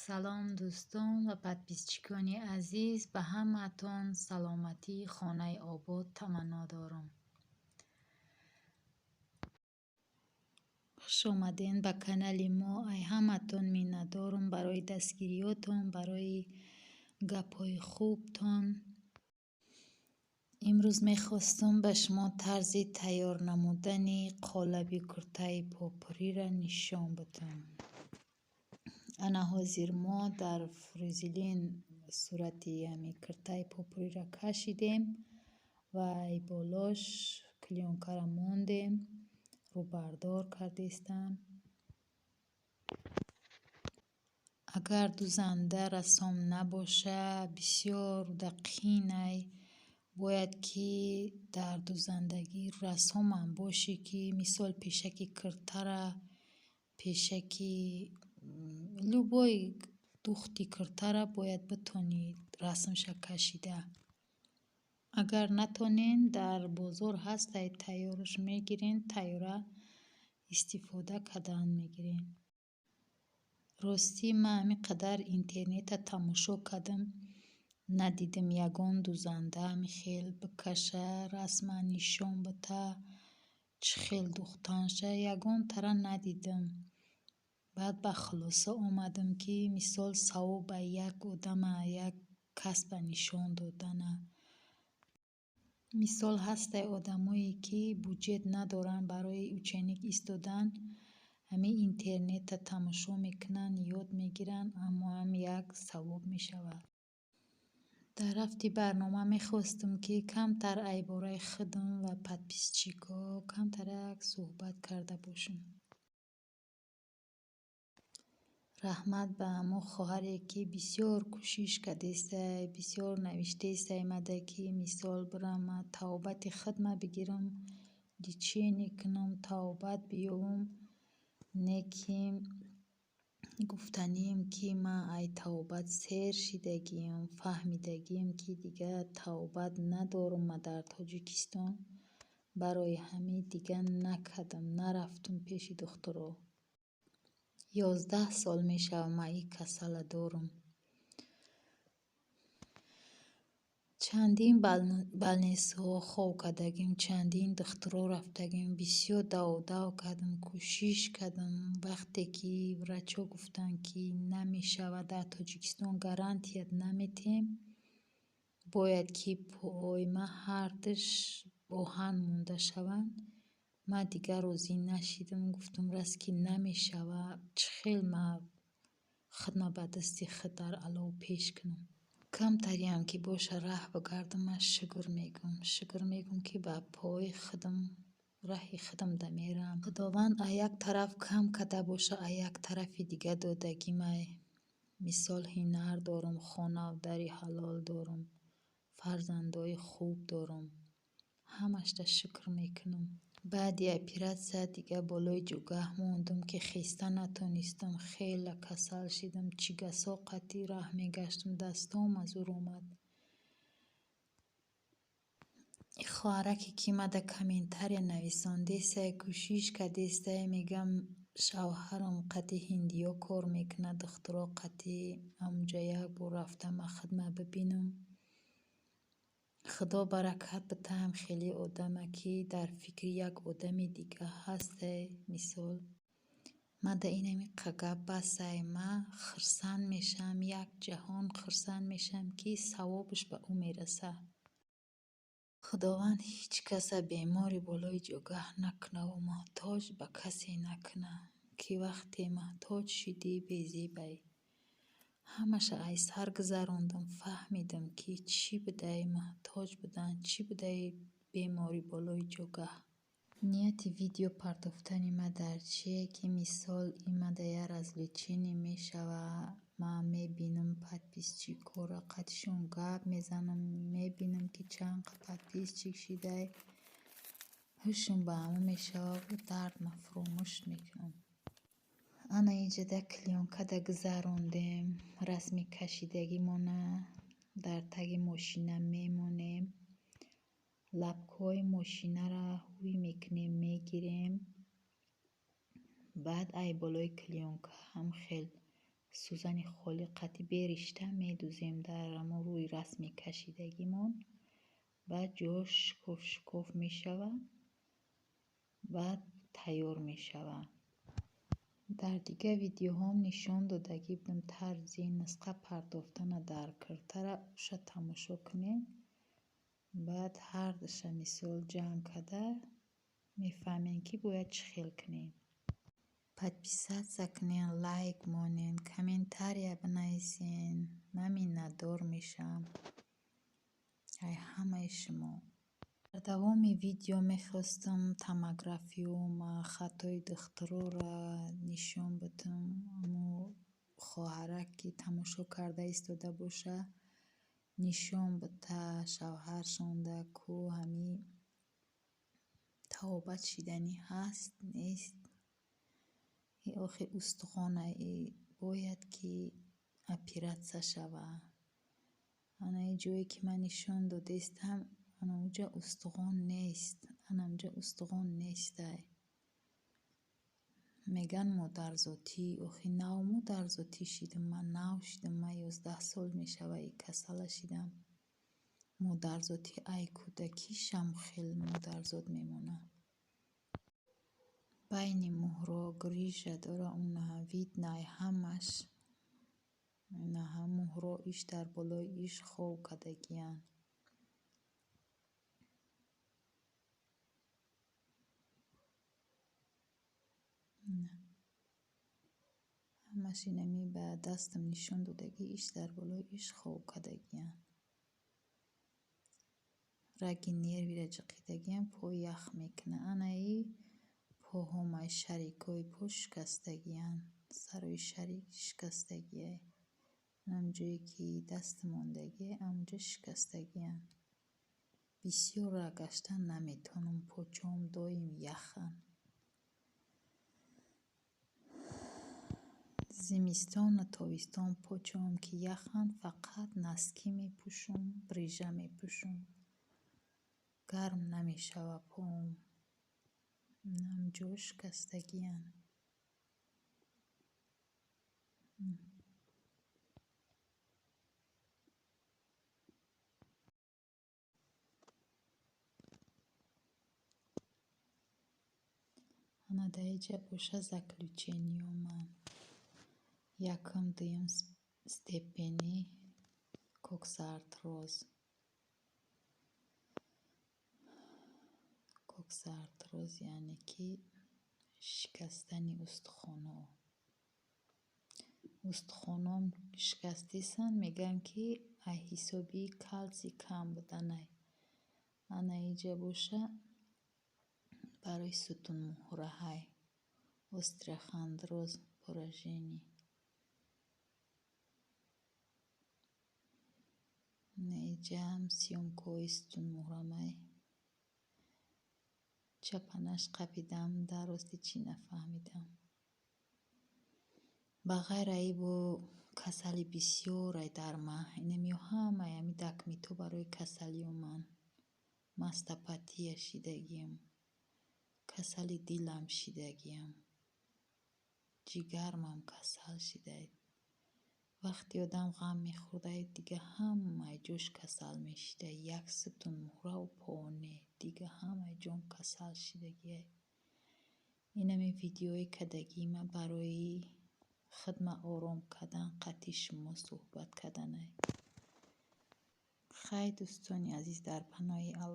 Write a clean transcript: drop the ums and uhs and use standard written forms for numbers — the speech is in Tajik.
Салом, дӯстон ва подписчикони азиз! Ба ҳамаатон саломатӣ, хонаи обод таманно дорам. Хуш омаден ба канали мо. Ай ҳамаатон миннатдорам барои дастгириётон, барои гапҳои хубтон. Имрӯз мехостам ба шумо тарзи тайёр намудани қолаби куртаи попуриро нишон бидам. Ана ҳозир мо дар фрузелин сурати ҳами куртаи попуриро кашидем ва ай болош клеёнкаро мондем, рӯбардор кардестам. Агар дузанда рассом набоша, бисёр дақинай. Бояд ки дар дузандагӣ рассомам бошӣ, ки мисол пешаки киртара, пешаки любой духти киртара бояд битонӣ расмша кашида. Агар натонен, дар бозор ҳастай тайёраш, мегирен, тайёра истифода кардан мегирен. Ростӣ, ман ҳамин қадар интернета тамошо кардам, надидам ягон дузанда ҳамин хел бикаша, расма нишон бита, чӣ хел духтанша, ягонтара надидам. Баъд ба хулоса омадам, ки мисол савоба як одама, як касба нишон додана. Мисол, ҳастай одамое, ки буҷет надоранд барои ученик истодан, ҳамин интернета тамошо мекунанд, ёд мегиранд, аммо ҳам як савоб мешавад. Дар рафти барнома мехостам, ки камтар ай бораи худам ва подписчикҳо камтарак суҳбат карда бошам. Раҳмат ба ҳамон хоҳаре, ки бисёр кӯшиш кардестай, бисёр навиштестай мада, ки мисол бирам, ма табобати худма бигирам, лечение кунам, табобат биёвам. Не ки гуфтанием, ки ман ай табобат сер шидагиам, фаҳмидагиам, ки дигар табобат надорам ма дар Тоҷикистон. Барои ҳамин дигар накардам, нарафтум пеши духтуро. 11 сол мешавад, ман ин касала дорам. Чандин больницаҳо хоб кардагим, чандин духтуро рафтагим, бисёр даводав кардам, кӯшиш кардам. Вақте ки врачҳо гуфтанд, ки намешавад, дар Тоҷикистон гарантия наметиҳем, бояд ки пои ман ҳардуш оҳан монда шаванд, ман дигар розӣ нашидам. Гуфтам, раст ки намешавад, чӣ хел ман худма ба дасти худ дар алов пеш кунам? Камтариам ки боша, раҳ бигардам, ман шукр мегӯм. Шукр мегӯм, ки ба пои худам, раҳи худам да мерам. Худованд аз як тараф кам карда боша, аз як тарафи дига додагимай. Мисол, ҳунар дорам, хонаву дари ҳалол дорам, фарзандои хуб дорам. Ҳамашда шукр мекунам. Баъди оператсия дигар болои ҷугаҳ мондум, ки хеста натонистам, хеле касал шидам, чигасо қатъи раҳ мегаштам, дастом аз зур омад. Хоҳараке, ки мада комментария нависондесай, кӯшиш кардестай, мегам, шавҳарам қатъи ҳиндиё кор мекунад, духтуро қатъи ҳамунҷа як бор рафта ман худма бибинам. Худо баракат битаҳам хеле одама, ки дар фикри як одами дига ҳастай. Мисол, мада инами гап басай, ман хурсанд мешавам, як ҷаҳон хурсанд мешавам, ки савобаш ба ӯ мерасад. Худованд ҳеҷ каса бемори болои ҷогаҳ накунаву муҳтоҷ ба касе накунад, ки вақте муҳтоҷ шидӣ, безебай. Ҳамаша ай сар гузарондам, фаҳмидам, ки чӣ будай муҳтоҷ будан, чӣ будай беморӣ болои ҷогаҳ. Нияти видео партофтани ма дар чие, ки мисол ин мада як развлечение мешава. Ман мебинам подписчикҳоро, қатишон гап мезанам, мебинам, ки чанд подписчик шидай, ҳушам ба ҳама мешававу дардма фуромӯш мекунам. Ана иҷода клеёнкада гузарондем расми кашидагимона, дар таги мошина мемонем, лапкаҳои мошинаро ҳуй мекунем, мегирем, баъд ай болои клеёнка ҳам хел. Сӯзани холӣ қати беришта медузем дар ҳамон рӯи расми кашидагимон. Баъд ҷош шикоф шикоф мешавад, баъд тайёр мешавад. Дар дигар видеоҳом нишон додагӣ будам тарзи нусха партофтана дар киртара, уша тамошо кунед. Баъд ҳардуша мисол ҷамъ карда мефаҳмем, ки бояд чӣ хел кунем. Подписаться кунед, лайк монед, комментария бинависен. Ман миннатдор мешавам ай ҳамаи шумо. Дар давоми видео мехостам томографиёма, хатои духтурора нишон бидам. Амо хоҳарак, ки тамошо карда истода боша, нишон бита шавҳаршонда, ку ҳами табобат шиданӣ ҳаст, нест. И охи устухона бояд ки оператсия шава. Ана и ҷое, ки ман нишон додаистам, ана уҷа устухон нест. Ана унҷа устухон нестай. Меган модарзотӣ. Охи нав модарзотӣ шидам, ман нав шидам, ман 11 сол мешава и касала шидам. Модарзотӣ ай кӯдакишам хел модарзод мемонад. Байни муҳро грыжа дора, унаҳа видно ай ҳамаш. Инаҳа муҳро иш дар болои иш хов кардагиянд. Ҳамаш инами ба дастам нишон додагӣ, иш дар болои иш хов кардагиянд. Раги нервиро ҷиқидагиам, по ях мекунад. Ана и поҳомай, шарикҳои по шикастагиянд. Сарои шарик шикастагиай. Анам ҷое, ки дастам мондагиай, ҳамонҷо шикастагиянд. Бисёр роҳ гаштан наметавонам, почаҳом доим яханд. Зимистону тобистон почаҳом ки яханд, фақат носки мепӯшум, брижа мепӯшум. Гарм намешавад поам. Инам ҷо шикастагиянд. Ана дар инҷа боша заключениёман. Якум, дуюм степени коксартроз. Коксартроз яъне ки шикастани устухонҳо. Устухонҳом шикастисанд, мегӯянд, ки аз ҳисоби калсий кам буданай. Ана инҷа боша барои сутунмуҳраҳай. Остеохондроз поражение. Инҷаам съёмкаҳои сутунмуҳрамай. Чапанаш қапидам, дар рости чӣ нафаҳмидам. Ба ғайр аи бо касали бисёрай дар ман. Инамиё ҳамаи ҳами документҳо барои касалиё ман. Мастопатия шидагиам. Касали дилам шидагиам. Ҷигармам касал шидай. Вақте одам ғам мехӯрдай, дига ҳамаи ҷош касал мешидай. Як сутунмуҳраву по не, дига ҳамаи ҷом касал шидагиай. Инами видеои кардагии ман барои хидма ором кардан, қатъи шумо суҳбат карданай. Хай, дӯстони азиз, дар паноҳи Аллоҳ.